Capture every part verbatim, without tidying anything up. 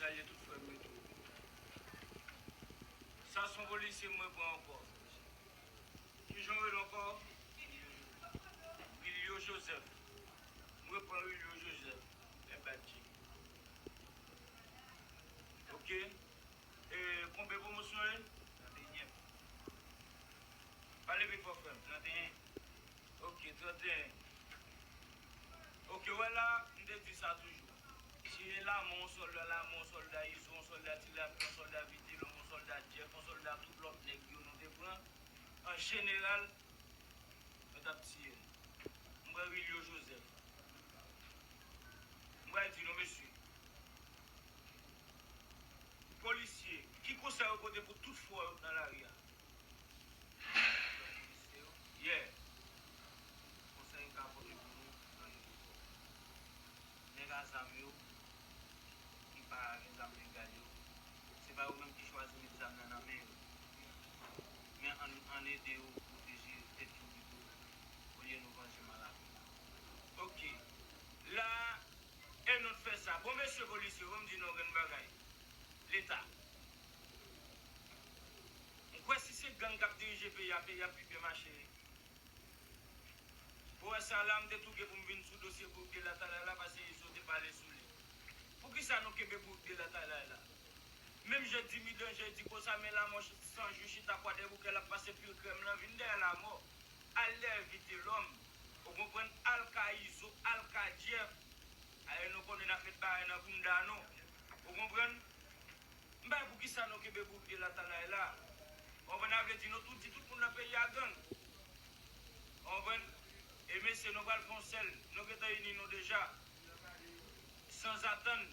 Salye tout frè m yo tou. Sa se yon polisye m repran ankò. Kijan w rele ankò? Wilio Joseph. M repran Wilio Joseph. Lè bat Jim. Ok. E, konbyen pwomosyon ye? Trannteyen. Pale pi fò, frè m. Trannteyen. Ok, trannteyen. Ok, wè la, m te di sa toujou. Si e lanmò yon sòlda, lanmò yon sòlda Izo, yon sòlda Ti Lapli, yon sòlda Vitelòm, yon sòlda Jeff, yon sòlda tout lòt nèg yo nou te pran, an jeneral, yo t ap tiye n. M pran Wilio Joseph. M pral di nou, mesye. Polisye, ki konsèy ou pote pou tout frè w nan lari a? Polisye yo, yeah. Konsèy m ka pote pou nou, nan nivo nèg a zam yo, ki pa gen zam legal yo, se pa yo menm ki chwazi met zam nan nan men yo. Men ann, ann ede yo pwoteje tèt yo pito, olye nou vanje maladi. Ok. La, e nou t fè sa. Bon, mesye polisye, ban m di nou yon grenn bagay. Leta. M kwè si se gang k ap dirije peyi a, peyi a ap pi byen mache. Pou wè sa la, m te tou gen pou m vin sou dosye boug de Latalay la, paske Izo te pale sou li. Poukisa nou kenbe boug de Latalay la? Menm jan Dimi Danje di konsa, men lanmò san jou chita Kwadèboukè, l ap pase pil krèm lan, vin dèyè lanmò. Al dèyè Vitelòm. Ou konprann? Al ka Izo, al ka Jeff. Ayè nou konnen n ap met bagay nan bounda nou. Ou konprann? M pa wè poukisa nou kenbe boug de Latalay la. Ou konprann? Sa vle di nou tou di tout moun nan peyi a gang. Ou konprann? E mesye, nou pral fè yon sèl. Nou gentan ini nou deja. Sanzatann,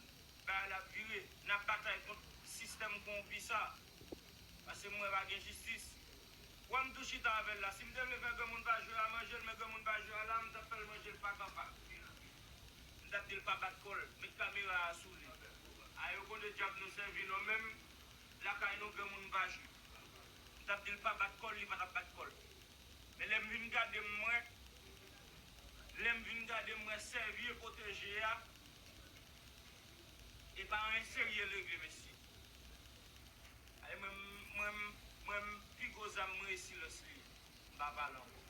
bagay la ap vire. N ap batay kont sistèm kowonpi sa. Paske m wè pa gen jistis. Wè m tou chita avè l la. Si m te vle fè granmoun pa jwe a manje l, men granmoun pa jwe a la, m t ap fè l manje l pa kanpa. M t ap di l pa bat kò l, met kamera a sou li. A yo konn de djab nou sèvi non, menm lakay nou granmoun pa jwe. M t ap di l pa bat kò l, li pa t ap bat kò l. Men lè m vin gade m wè, lè m vin gade m wè sèvi e pwoteje a, e pa anyen serye l regle, mesye. Ay, mwen, mwen, mwen, pi gwo zam mwen e silans li ye. M pa pale ankò.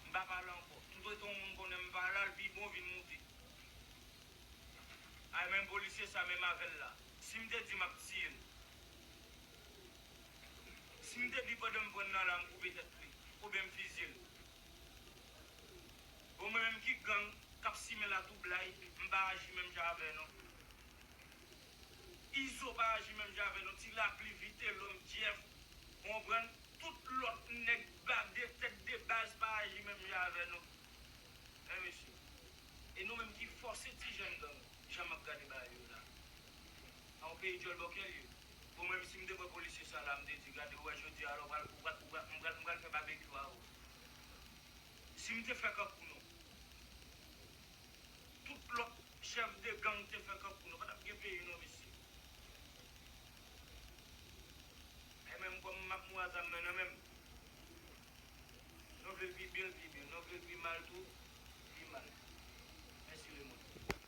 M pa pale ankò. Tout etan yon moun konnen m pa la, l pi bon vin moute. Ay, menm polisye sa, menm avè l la. Si m te di m ap tiye l. Si m te di pandan m pran l nan la, m koupe tèt li, oubyen m fizye l. Bon, mwen menm ki gang k ap simen latwoublay, m pa aji menm jan avè nou. Izo pa aji menm jan avè nou. Ti Lapli, Vitelòm, Jeff, ou konprann? Tout lòt nèg ba de tèt de baz pa aji menm jan avè nou. Men mesye, e nou menm ki fòse ti jèn gang, jan m ap gade bagay yo la. A yon peyi djòl bòkè l ye. Bon, menm si m te pran polisye sa la, m te di, gade, ou wè jodi a la, ou pral, ou pral, ou pral, m pral, m pral fè babekyou a ou. Si m te fè kankou nou, tout lòt chèf de gang te fè kankou nou, pa t ap gen peyi non, mesye. E menm kòm m ap mouri a zam nan nan men m. Nou vle l pi byen, l pi byen. Nou vle l pi mal tou, pi mal. Mèsi lemonn.